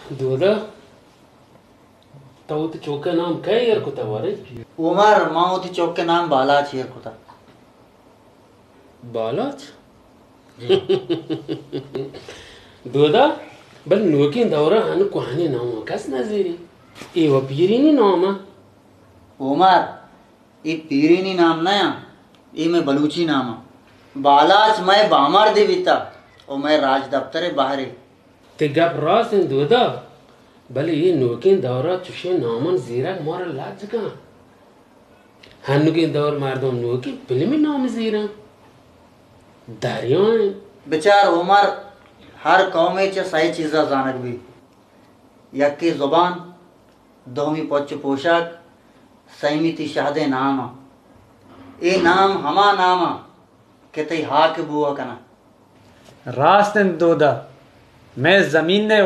دودا، تو وتی چوک ءِ نام کئے ایر کتہ ورے؟ عمر، ما وتی چوک ءِ نام بالاچ ایر کتہ۔ بالاچ؟ جی۔ دودا، بل نوکیں دور ءَ ہن کوہنیں نام ءَ کس نہ زیری۔ اے و پیرینی نام ءَ۔ عمر، اے پیرینی نام نہ آں، اے مئے بلوچی نام آں۔ بالاچ مئے بامردے بیتا و مئے راجدپتر ءِ بہرے۔ تئی گپ راست انت دودا، بلے اے نوکیں دور ءَ چشیں ناماں زیرگ مارا لج کن۔ ہنوکیں دور مردم نوکیں پلمیں نام زیراں۔ دریا انت۔ بچار عمر، ہر قومے چہ سئے چیزا زانگ بیت۔ یکے زبان، دومی پچ و پوشاک، سیمی تئی شہدیں نام آں۔ اے نام ہما نام آں کہ تئی ہاک بوہ کناں۔ راست انت دودا، مئے زمین ءِ